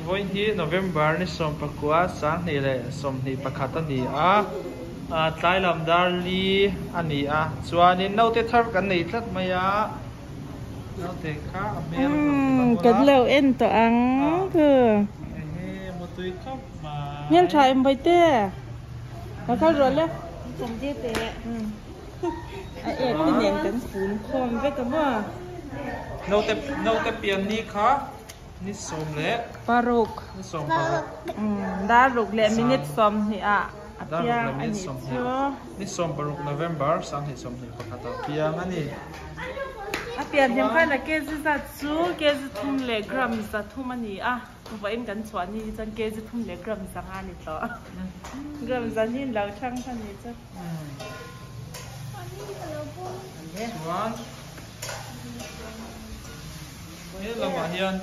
Vawiin hi November ni 19 2021 a ni a, tlai lam dar li a ni a, chuanin naute thar kan nei tlat mai a, naute kha a hmel a rawn ti lang Kan lo en tawh ang chu. Ehe mutui khawp mai. Hmel tha em Bawihte? Lo kal rawh le. A ek te nen kan fun khawm vek a maw? Naute naute pian ni kha ni sawm leh Paruk. Ni sawm paruk. Dar ruk leh minute 20 ah a piang a nih chu. Ni 16 November 2021 ah piang a ni. A pian hlim khan a kg zat chu kg thum leh gram 300 a ni a. Vawiin kan chhuah ni hi chuan kg thum leh gram 500 a ni tawh. Gram 200 in lo chhang kha ni chu. Chuan he lamah hian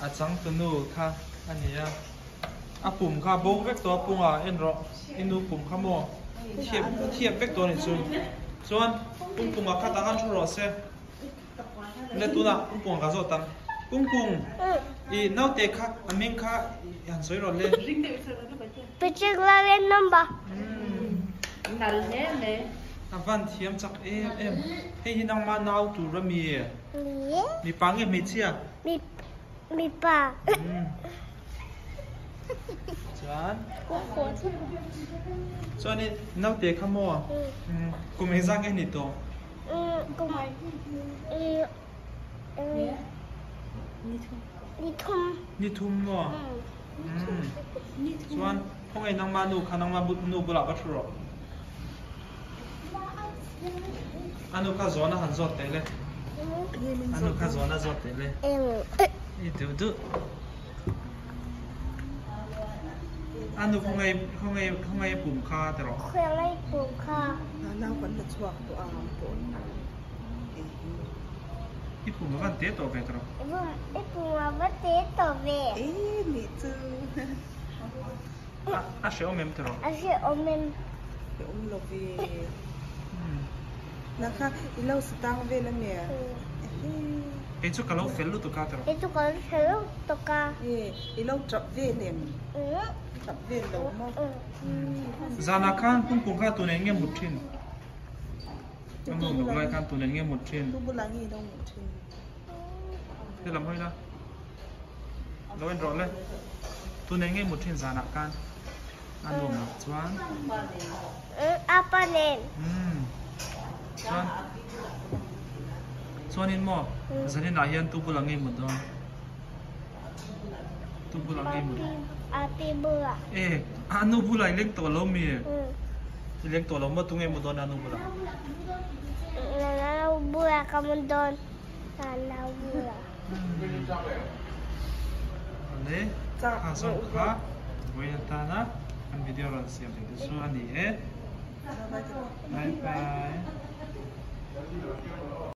a changtunu kha a ni a, a pum kha a bo vek tawh a pungah en rawh i nu pum kha maw thiap thiap vek tawh a ni chu chuan pumpunga kha tah khan thu rawh se. Le tunah Pungpung ka zawt ang. Pungpung, i naute kha a hming kha i han sawi rawh le. Patrick Lalen number. A van thiam chak em em. Hei hi nangma nau tur a mi? Mipa nge hmeichhia? Mipa. Chuan chuanin naute kha maw kum engzah nge ni tawh? Ni thum maw? Chuan khawngaih nangma nu kha nangma nu bulah va thu rawh. A nu kha zawn a han zawt teh le. A nu kha zawn a zawt teh le. I duh duh. A nu khawngaih khawngaih khawngaih pum kha ti rawh. Khawngaih pum kha. Nau kan la chhuak tawh a ang pawh kei hi. I pum a van te tawh ve ti rawh. I pum a va te tawh ve. E nih chu. A hrehawm em ti rawh. A hrehawm em. Hrehawm lo ve. Nang kha i lo sa tang vel a mi? Kei chu ka lo fel lutuk a ti rawh. Kei chu ka lo fel lutuk a. E i lo tap vel em? Tap vel lo maw? Zanah khan pungpung kha tun eng nge mut thin? A nuam loh lai khan tun eng nge mut thin? Tu bulah nge i lo mut thin? He lam hawi la. Lo en rawh le. Tun eng nge mut thin zanah khan? A nuam loh chuan. Apa nen. Chuan chuanin maw zaninah hian tu bulah nge mut dawn? Tu bulah nge mut? Api bulah. E anu bulah i leng tawh lo mi? I leng tawh lo maw tu nge mut dawn anu bulah? Anu bulah ka mut dawn. Anu bulah. Ale a zawng kha vawiin atana kan video rawn siam theih te chu a ni e. Bye bye.